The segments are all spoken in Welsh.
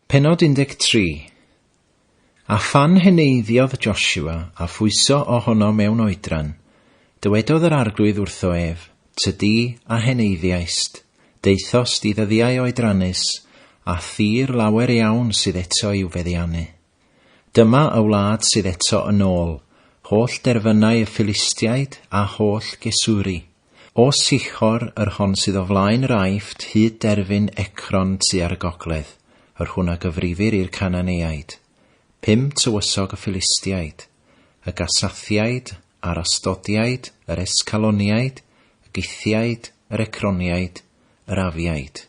Pennod 13. A phan heneiddiodd Joshua a phwyso ohono mewn oedran, dywedodd yr Arglwydd wrtho ef, Tydi a heneiddiaist, daethost i ddyddiau oedrannus, a thir lawer iawn sydd eto i'w feddiannu. Dyma y wlad sydd eto yn ôl, holl derfynau y Philistiaid a holl Gesuri. O Sichor, yr hon sydd o flaen yr Aifft, hyd derfyn Ecron tua'r gogledd, yr hwn a gyfrifir i'r Cananeaid. Pum tywysog y Philistiaid, y Gasathiaid, a'r Asdodiaid, yr Escaloniaid, y Githiaid, yr Ecroniaid, yr Afiaid.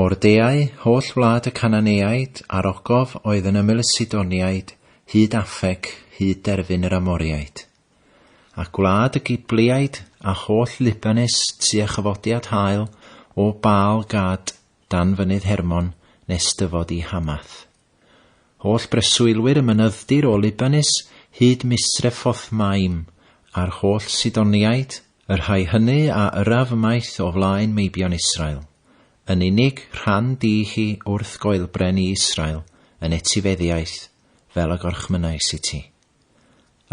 O'r deau, holl wlad y Cananeaid, a'r ogof oedd yn ymyl y Sidoniaid, hyd Affec, hyd derfyn yr Amoriaid. A gwlad y Gibliaid, a holl Libanus tua chyfodiad haul, o Baal Gad, dan fynydd Hermon, nes dyfod i Hamath. Holl breswylwyr y mynydd-dir o Libanus hyd Misrephoth-maim, a'r holl Sidoniaid, y rhai hynny a yrraf ymaith o flaen meibion Israel. Yn unig, rhan di hi wrth goelbren i Israel yn etifeddiaeth, fel y gorchmynnais i ti.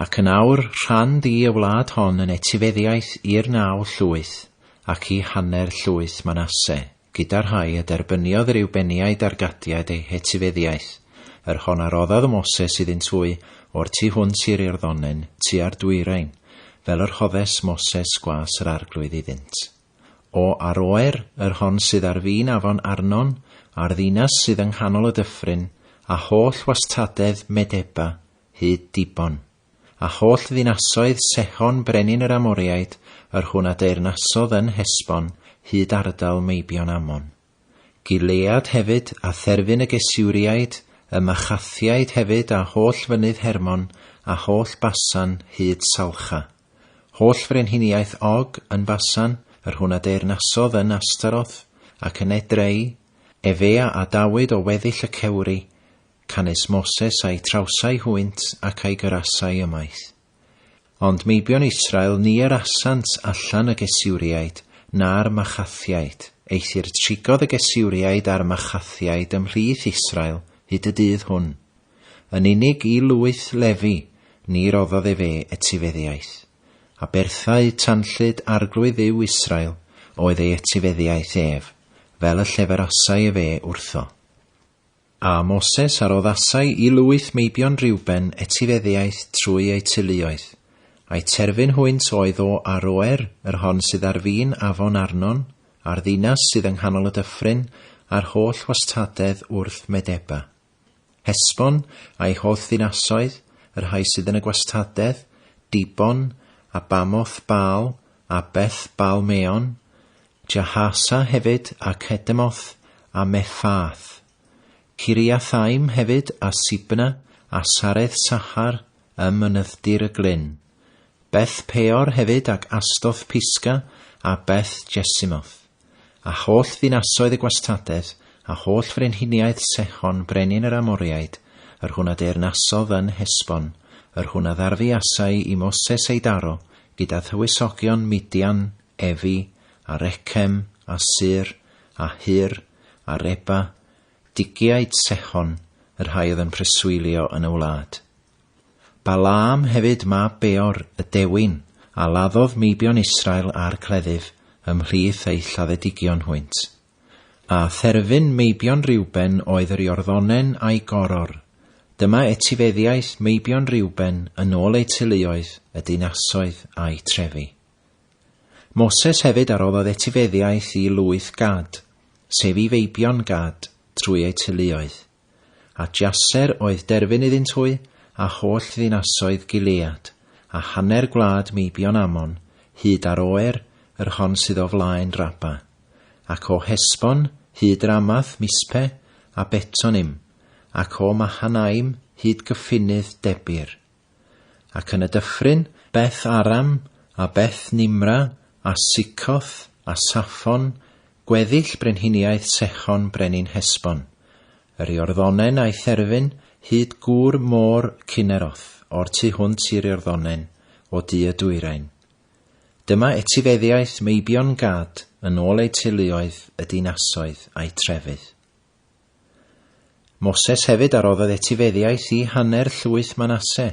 Ac yn awr, rhan di y wlad hon yn etifeddiaeth i'r naw llwyth, ac i hanner llwyth Manasse, gyda'r rhai y derbyniodd yr Reubeniaid a'r Gadiaid eu hetifeddiaeth, yr hon a roddodd Moses iddynt hwy o'r tu hwnt i'r Iorddonen, tua'r dwyrain, fel yr rhoddes Moses gwas yr Arglwydd iddynt. O Aroer, yr hon sydd ar fin afon Arnon, a'r ddinas sydd yng nghanol y dyffryn, a holl wastadedd Medeba, hyd Dibon. A holl ddinasoedd Sehon brenin yr Amoriaid, yr hwn a deyrnasodd yn Hesbon, hyd ardal meibion Ammon. Gilead hefyd, a therfyn y Gesiwriaid, y Machathiaid hefyd, a holl fynydd Hermon, a holl Basan, hyd Salcha. Holl frenhiniaeth Og yn Basan, yr hwn a deyrnasodd yn Astaroth, ac yn Edrei, efe a adawyd o weddill y cewri, canys Moses a'i trawsai hwynt ac a'i gyrasai ymaith. Ond meibion Israel ni yrasant allan y Gesiwriaid na'r Machathiaid, eithr trigodd y Gesiwriaid a'r Machathiaid ymhlith Israel hyd y dydd hwn. Yn unig i lwyth Lefi ni roddodd efe etifeddiaeth. Aberthau tanllyd Arglwydd Dduw Israel oedd ei etifeddiaeth ef, fel y lleferasai efe wrtho. A Moses a roddasai i lwyth meibion Reuben etifeddiaeth trwy eu teuluoedd. A'u terfyn hwynt oedd o Aroer, yr hon sydd ar fin afon Arnon, a'r ddinas sydd yng nghanol y dyffryn, a'r holl wastadedd wrth Medeba. Hesbon, a'i holl ddinasoedd, y rhai sydd yn y gwastadedd, Dibon, a Bamoth Baal, a Beth Baal-meon, Jahasa hefyd, a Cedemoth, a Mephath. Ciriathaim hefyd, a Sibna, a Sareth Sahar, ym mynydd-dir y glyn. Beth Peor hefyd, ac Astoth Pisga, a Beth Jesimoth. A holl ddinasoedd y gwastadedd, a holl frenhiniaeth Sehon brenin yr Amoriaid, yr hwn a deyrnasodd yn Hesbon, yr hwn a ddarfuasai i Moses ei daro, gyda thywysogion Midian, Efi, a Recem, a Sur, a Hur, a Reba, dugiaid Sehon, y rhai oedd yn preswylio yn y wlad. Balaam hefyd mab Beor, y dewin, a laddodd meibion Israel â'r cleddyf ymhlith eu lladdedigion hwynt. A therfyn meibion Reuben oedd yr Iorddonen a'i goror. Dyma etifeddiaeth meibion Reuben yn ôl eu teuluoedd, y dinasoedd a'u trefi. Moses hefyd a roddodd etifeddiaeth i lwyth Gad, sef i feibion Gad, trwy eu teuluoedd. A Jaser oedd derfyn iddynt hwy, a holl ddinasoedd Gilead, a hanner gwlad meibion Ammon, hyd Aroer, yr hon sydd o flaen Rabba. Ac o Hesbon, hyd Ramath Mispe, a Betonim, ac o Mahanaim, hyd gyffinydd Debir. Ac yn y dyffryn, Beth Aram, a Beth Nimra, a Succoth, a Saffon, gweddill brenhiniaeth Sechon brenin Hesbon. Yr Iorddonen a'i therfyn, hyd gŵr môr Cinneroth, o'r tu hwnt i'r Iorddonen, o du y dwyrain. Dyma etifeddiaeth meibion Gad yn ôl eu teuluoedd, y dinasoedd a'u trefydd. Moses hefyd a roddodd etifeddiaeth i hanner llwyth Manasse,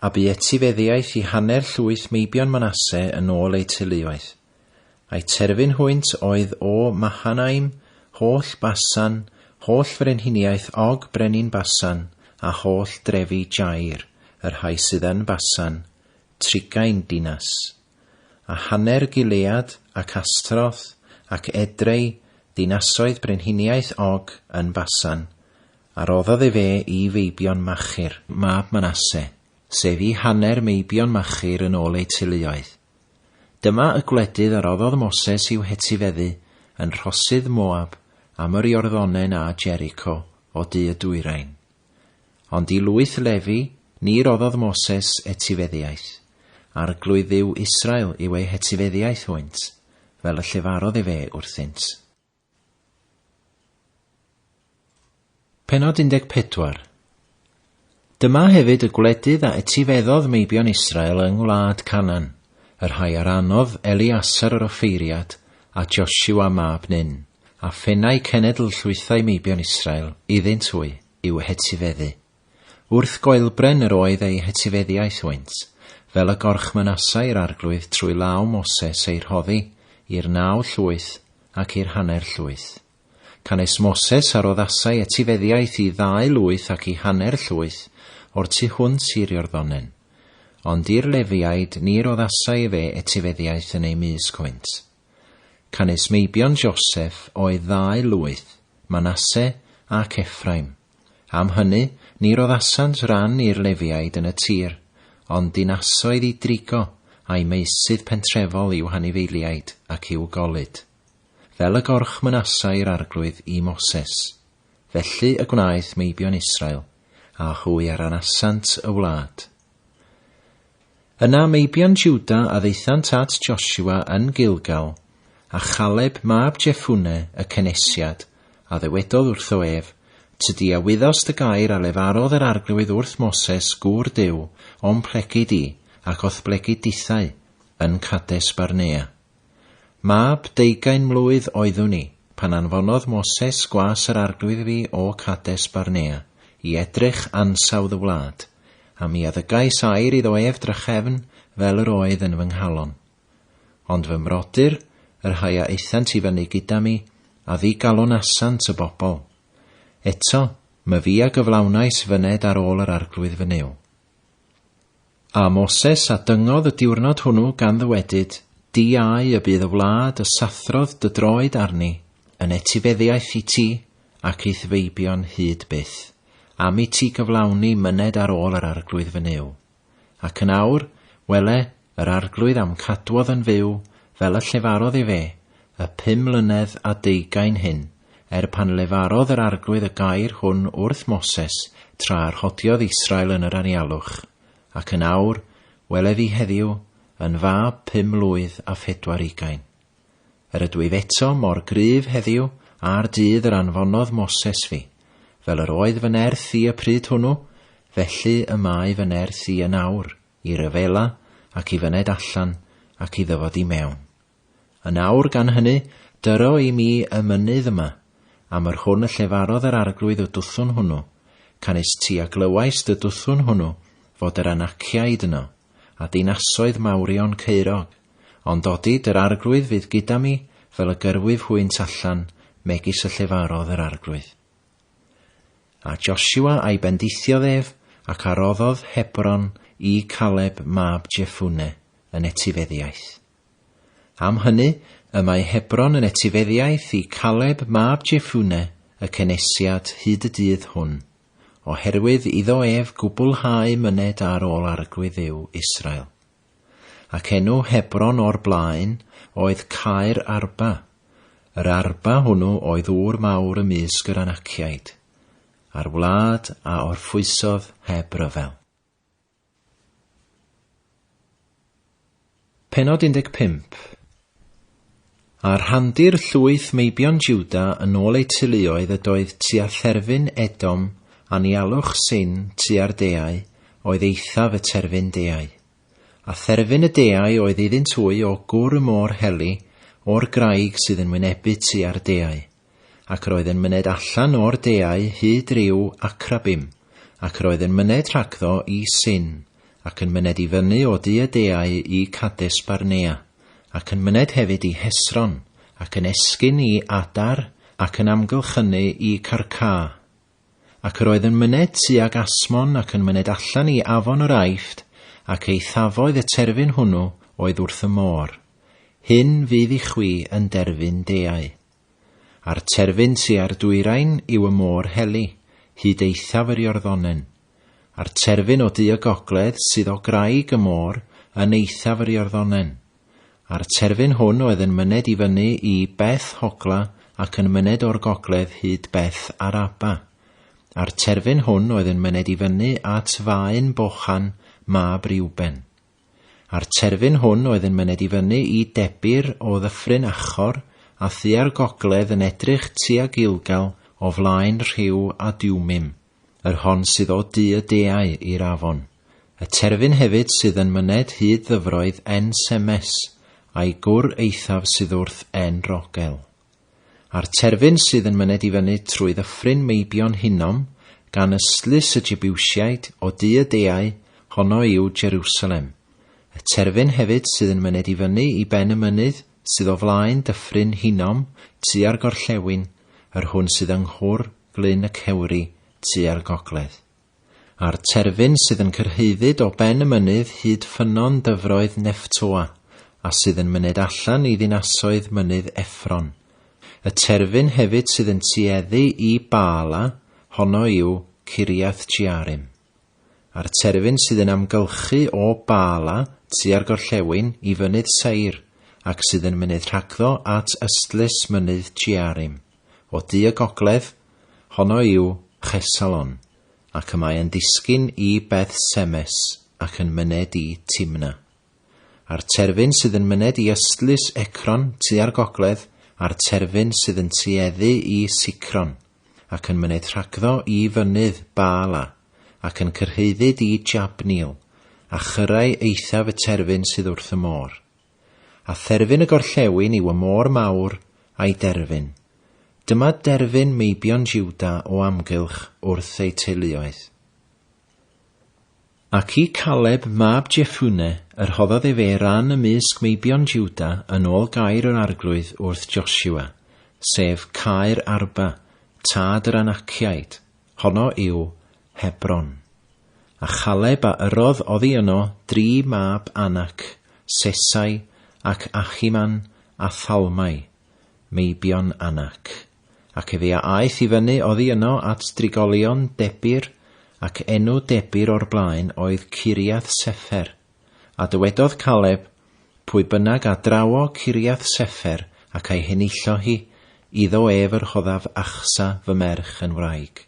a bu etifeddiaeth i hanner llwyth meibion Manasse yn ôl eu teuluoedd. A'u terfyn hwynt oedd o Mahanaim, holl Basan, holl frenhiniaeth Og brenin Basan, a holl drefi Jair, y rhai sydd yn Basan, trigain dinas. A hanner Gilead, ac Astroth, ac Edrei, dinasoedd brenhiniaeth Og yn Basan, a roddodd efe i feibion Machir, mab Manasse, sef i hanner meibion Machir yn ôl eu teuluoedd. Dyma y gwledydd a roddodd Moses i'w hetifeddu yn rhosydd Moab am yr Iorddonen a Jericho o du y dwyrain. Ond i lwyth Lefi ni roddodd Moses etifeddiaeth. Arglwydd Dduw Israel yw eu hetifeddiaeth hwynt, fel y llefarodd efe wrthynt. Pennod 14. Dyma hefyd y gwledydd a etifeddodd meibion Israel yng ngwlad Canaan, y rhai a rannodd Eleasar yr offeiriad a Josua mab Nun, a phennau cenedl llwythau meibion Israel, iddynt hwy, i'w hetifeddu. Wrth goelbren yr oedd eu hetifeddiaeth hwynt, fel y gorchmynasai yr Arglwydd trwy law Moses ei rhoddi i'r naw llwyth ac i'r hanner llwyth. Canys Moses a roddasai etifeddiaeth i ddau lwyth ac i hanner llwyth o'r tu hwnt i'r Iorddonen. Ond i'r Lefiaid ni roddasai efe etifeddiaeth yn eu mysg hwynt. Canys meibion Joseph oedd ddau lwyth, Manasse ac Ephraim. Am hynny, ni roddasant ran i'r Lefiaid yn y tir, ond dinasoedd i drigo, a'u meysydd pentrefol i'w hanifeiliaid ac i'w golud. Fel y gorchmynasai'r Arglwydd i Moses, felly y gwnaeth meibion Israel, a hwy a ranasant y wlad. Yna meibion Jwda a ddaethant at Josua yn Gilgal, a Chaleb mab Jeffunne y Cenesiad, a ddywedodd wrtho ef, Tydi a wyddost y gair a lefarodd yr Arglwydd wrth Moses, gŵr Duw, o'm plegid i, ac o'th blegid dithau, yn Cades Barnea. Mab deugain mlwydd oeddwn i, pan anfonodd Moses gwas yr Arglwydd fi o Cades Barnea, i edrych ansawdd y wlad, a mi a ddygais air iddo ef drachefn fel yr oedd yn fy nghalon. Ond fy mrodyr, y rhai a aethant i fyny gyda mi, a ddigalonasant y bobl. Eto, myfi a gyflawnais fyned ar ôl yr Arglwydd fy Nuw. A Moses a dyngodd y diwrnod hwnnw gan ddywedyd, Diau y bydd y wlad y sathrodd dy droed arni yn etifeddiaeth i ti ac i'th feibion hyd byth, am i ti gyflawni myned ar ôl yr Arglwydd fy Nuw. Ac yn awr, wele, yr Arglwydd a'm cadwodd yn fyw, fel y llefarodd efe, y 25 hyn, er pan lefarodd yr Arglwydd y gair hwn wrth Moses, tra rhodiodd Israel yn yr anialwch. Ac yn awr, wele fi heddiw, yn fab 25. Yr ydwyf eto mor gryf heddiw a'r dydd yr anfonodd Moses fi, fel yr oedd fy nerth i y pryd hwnnw, felly y mae fy nerth i yn awr, i ryfela ac i fyned allan ac i ddyfod i mewn. Yn awr gan hynny, dyro i mi y mynydd yma, am yr hwn y llefarodd yr Arglwydd y dwthwn hwnnw, canys ti a glywaist y dwthwn hwnnw fod yr Anaciaid yno, a dinasoedd mawrion caerog, ond odid yr Arglwydd fydd gyda mi fel y gyrwyf hwynt allan, megis y llefarodd yr Arglwydd. A Josua a'i bendithiodd ef, ac a roddodd Hebron i Caleb mab Jeffunne yn etifeddiaeth. Am hynny, y mae Hebron yn etifeddiaeth i Caleb mab Jeffunne y Cenesiad hyd y dydd hwn, oherwydd iddo ef gwblhau myned ar ôl Arglwydd Dduw Israel. Ac enw Hebron o'r blaen oedd Caer Arba. Yr Arba hwnnw oedd ŵr mawr ymysg yr Anaciaid, a'r wlad a orffwysodd heb ryfel. Pennod 15. A rhandir llwyth meibion Juda yn ôl eu teuluoedd ydoedd tua therfyn Edom, anialwch Sin tua'r deau, oedd eithaf y terfyn deau. A therfyn y deau oedd iddynt hwy o gwr y môr heli, o'r graig sydd yn wynebu tua'r deau. Ac yr oedd yn myned allan o'r deau hyd ryw Acrabim, ac yr oedd yn myned rhagddo i Sin, ac yn myned i fyny o du y deau i Cades Barnea, ac yn myned hefyd i Hesron, ac yn esgyn i Adar, ac yn amgylchynu i Carcâ. Ac yr oedd yn myned tuag Asmon, ac yn myned allan i afon yr Aifft, ac eithafoedd y terfyn hwnnw oedd wrth y môr. Hyn fydd i chwi yn derfyn deau. A'r terfyn tua'r dwyrain yw y môr heli, hyd eithaf yr Iorddonen. A'r terfyn o du y gogledd sydd o graig y môr yn eithaf yr Iorddonen. A'r terfyn hwn oedd yn myned i fyny i Beth Hogla ac yn myned o'r gogledd hyd Beth Araba. A'r terfyn hwn oedd yn myned i fyny at Faen Bochan mab Reuben. A'r terfyn hwn oedd yn myned i fyny i Debir o ddyffryn Achor a thua'r gogledd yn edrych tua Gilgal o flaen rhiw Adumim, yr hon sydd o du y deau i'r afon. Y terfyn hefyd sydd yn myned hyd ddyfroedd En Semes, a'i gwr eithaf sydd wrth En Rogel. A'r terfyn sydd yn myned i fyny trwy ddyffryn meibion Hinnom, gan ystlys y Jebusiaid o du y deau, honno yw Jerusalem. Y terfyn hefyd sydd yn myned i fyny i ben y mynydd sydd o flaen dyffryn Hinnom tua'r gorllewin, yr hwn sydd yng nghwr Glyn y Cewri tua'r gogledd. A'r terfyn sydd yn cyrhaeddyd o ben y mynydd hyd ffynnon dyfroedd Nefftoa, a sydd yn myned allan i ddinasoedd mynydd Ephron. Y terfyn hefyd sydd yn tueddu i Baala, honno yw Ciriath-jearim. A'r terfyn sydd yn amgylchu o Baala tua'r gorllewin i fynydd Seir, ac sydd yn myned rhagddo at ystlys mynydd Jearim. O du y gogledd, honno yw Chesalon, ac y mae yn disgyn i Beth Semes, ac yn myned i Timna. A'r terfyn sydd yn myned i ystlys Ecron tua'r gogledd, a'r terfyn sydd yn tueddu i Sicron, ac yn myned rhagddo i fynydd Baala, ac yn cyrhaeddyd i Jabneel, a chyrau eithaf y terfyn sydd wrth y môr. A therfyn y gorllewin yw y môr mawr a'i derfyn. Dyma derfyn meibion Jiwda o amgylch wrth eu teuluoedd. Ac i Caleb mab Jeffunne yr rhoddodd efe ran ymysg meibion Jiwda yn ôl gair yr Arglwydd wrth Josua, sef Caer Arba, tad yr Anaciaid, honno yw Hebron. A Chaleb a yrrodd oddi yno dri mab Anac, Sesai, ac Achiman, a Thalmai, meibion Anac. Ac efe a aeth i fyny oddi yno at drigolion Debir, ac enw Debir o'r blaen oedd Ciriath Seffer. A dywedodd Caleb, Pwy bynnag a drawo Ciriath Seffer ac a'i henillo hi, iddo ef yr rhoddaf Achsa fy merch yn wraig.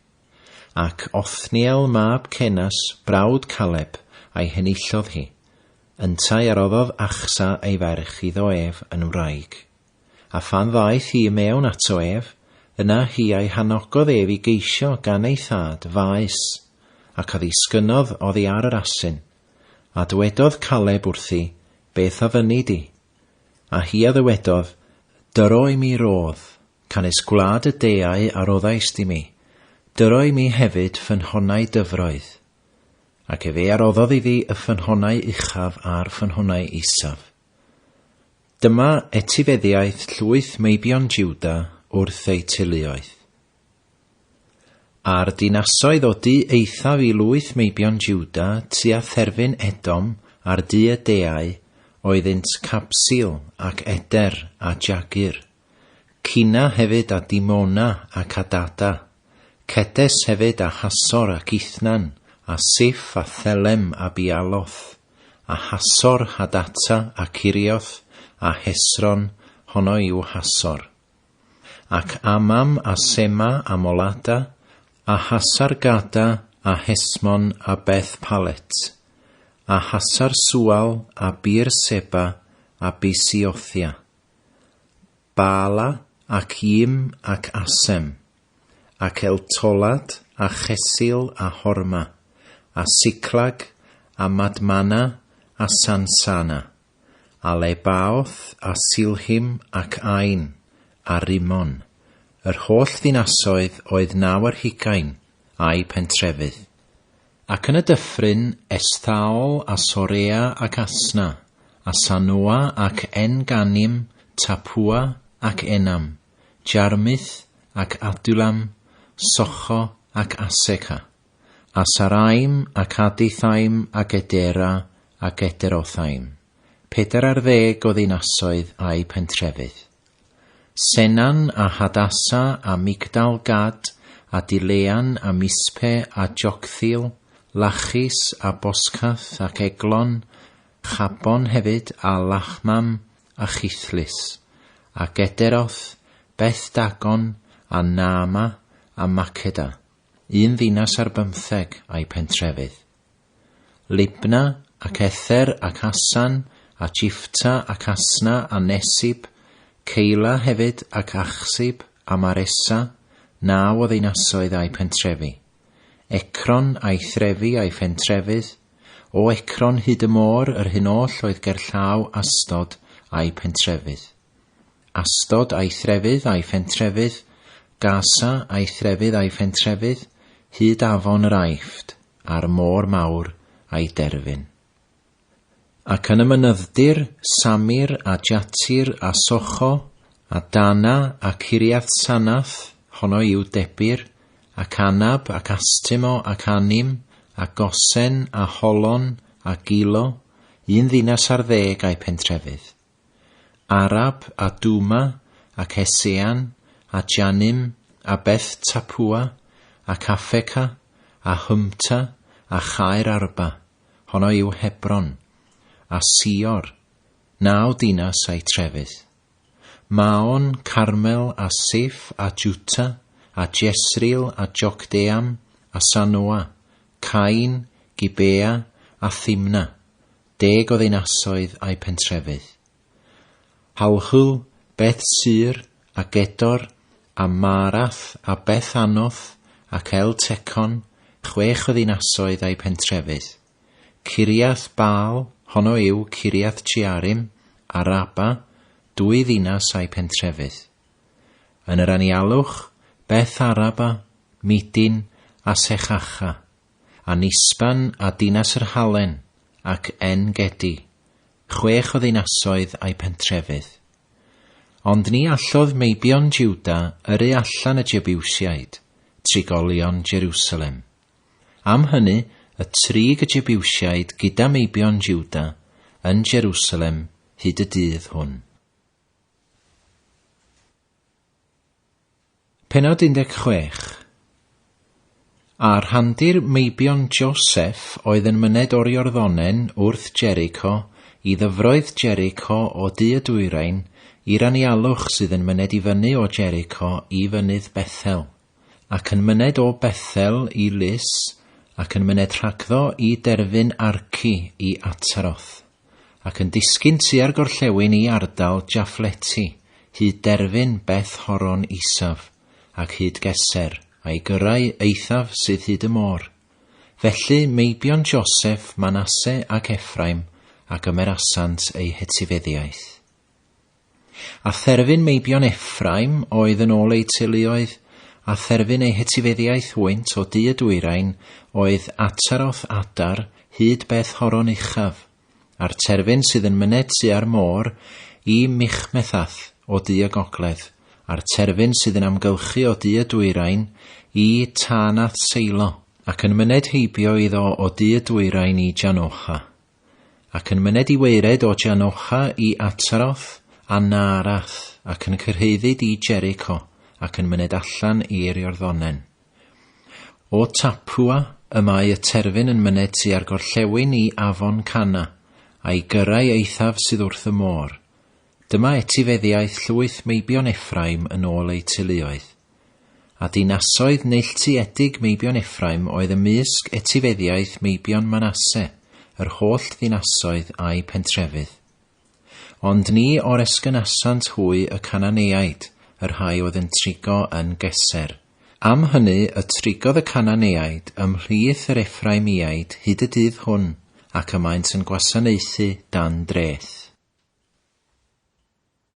Ac Othniel mab Cenas, brawd Caleb, a'i henillodd hi. Yntau a roddodd Achsa ei ferch iddo ef yn wraig. A phan ddaeth hi i mewn ato ef, yna hi a'i hanogodd ef i geisio gan ei thad faes, ac a ddisgynnodd oddi ar yr asyn. A dywedodd Caleb wrthi, Beth a fynni di? A hi a ddywedodd, Dyro i mi rodd, canys gwlad y deau a roddaist i mi, dyro i mi hefyd ffynhonnau dyfroedd. Ac efe a roddodd iddi y ffynhonnau uchaf a'r ffynhonnau isaf. Dyma etifeddiaeth llwyth meibion Jiwda wrth eu teuluoedd. A'r dinasoedd o du eithaf i lwyth meibion Juda tua therfyn Edom a'r du y deau oeddynt Cabsil ac Eder a Jagur. Cina hefyd a Dimona ac Adada. Cedes hefyd a Hasor ac Ithnan, a Siph a Thelem a Bealoth, a Hasor Hadata a Cirioth a Hesron, honno yw Hasor. Ac Amam a Sema a Molada, a Hasar-gada a Hesmon a Beth-palet, a Hasar-sual a Beer-seba a Bisiothia. Baala ac Iim ac Asem, ac Eltolad a Chesil a Horma, a Siclag a Madmana a Sansana. A Lebaoth, a Silhim, ac Ain, a Rimmon. Yr holl ddinasoedd oedd 29, a'u pentrefydd. Ac yn y dyffryn, Esthaol a Sorea ac Asna, a Sanoa ac En-ganim, Tapua ac Enam, Jarmuth ac Adulam, Socho ac Aseca, a Saraim ac Adithaim a Gedera a Gederothaim, 40 o ddinasoedd a'u pentrefydd. Senan a Hadasa a Migdal Gad a Dilean a Mispe a Jocthil, Lachis a Boscath ac Eglon, Chabon hefyd a Lachmam a Chithlis, a Gederoth, Beth Dagon a Naama a Makeda, un ddinas ar bymtheg a'i pentrefydd. Libna, ac Ether, ac Asan, a Jifta, ac Asna, a Nesib, Ceila hefyd, ac Achsib, a Maresa, naw o ddinasoedd a'u pentrefi. Ecron, a'i threfi a'i phentrefydd, o Ecron hyd y môr, yr hyn oll oedd gerllaw Asdod a'i phentrefydd. Asdod a'i threfydd a'i phentrefydd, Gasa a'i threfydd a'i phentrefydd, hyd afon yr Aifft, a'r môr mawr a'i derfyn. Ac yn y mynydd-dir, Samir a Jatir a Socho, a Dana a Ciriath Sanath, honno yw Debir, ac Anab ac Astimo ac Anim, a Gosen a Holon a Gilo, un ddinas ar ddeg a'i pentrefydd. Arab a Duma ac Esean a Janim a Beth Tapua ac Afeca a Humta a Chaer Arba, honno yw Hebron, a Sior, naw dinas a'i trefydd. Maon, Carmel a Sif a Juta a Jesreel a Jocdeam a Sanoa, Cain, Gibea a Thimna, deg o ddinasoedd a'u pentrefydd. Halhul, Beth Sur, a Gedor, a Maarath, a Beth Anoth, ac El Tecon, chwech o ddinasoedd a'u pentrefydd. Ciriath Baal, honno yw Ciriath Jearim, a Raba, dwy ddinas a'u pentrefydd. Yn yr anialwch, Beth Araba, Midin, a Sechacha. a Nisban, a dinas yr Halen, ac En Gedi, chwech o ddinasoedd a'u pentrefydd. Ond ni allodd meibion Juda yrru allan y Jebusiaid, trigolion Jerusalem. Am hynny, y trig y Jebusiaid gyda meibion Juda yn Jerusalem hyd y dydd hwn. Pennod 16. A rhandir meibion Joseph oedd yn myned o'r Iorddonen wrth Jericho i ddyfroedd Jericho o du y dwyrain i'r anialwch sydd yn myned i fyny o Jericho i fynydd Bethel, ac yn myned o Bethel i Lus, ac yn myned rhagddo i derfyn Arci i Ataroth. ac yn disgyn tua'r gorllewin i ardal Jaffleti, hyd derfyn Beth Horon Isaf, ac hyd Geser, a'i gyrrau eithaf sydd hyd y môr. Felly meibion Joseph, Manasse ac Ephraim, a gymerasant eu hetifeddiaeth. A therfyn meibion Ephraim oedd yn ôl eu teuluoedd, a therfyn eu hetifeddiaeth hwynt o du y dwyrain oedd Ataroth Adar hyd Beth Horon Uchaf, a'r terfyn sydd yn myned tua'r môr i Michmethath o du y gogledd, a'r terfyn sydd yn amgylchu o du y dwyrain i Taanath Seilo, ac yn myned heibio iddo o du y dwyrain i Janoha. Ac yn myned i waered o Janoha i Ataroth a Naarath, ac yn cyrhaeddyd i Jericho, ac yn myned allan i'r Iorddonen. O Tapua y mae y terfyn yn myned tua'r gorllewin i afon Cana, a'i gyrrau eithaf sydd wrth y môr. Dyma etifeddiaeth llwyth meibion Ephraim yn ôl eu teuluoedd. A dinasoedd neilltuedig meibion Ephraim oedd ymysg etifeddiaeth meibion Manasse, yr holl ddinasoedd a'u pentrefydd. Ond ni oresgynasant hwy y Cananeaid, y rhai oedd yn trigo yn Geser. Am hynny y trigodd y Cananeaid ymhlith yr Ephraimiaid hyd y dydd hwn, ac y maent yn gwasanaethu dan dreth.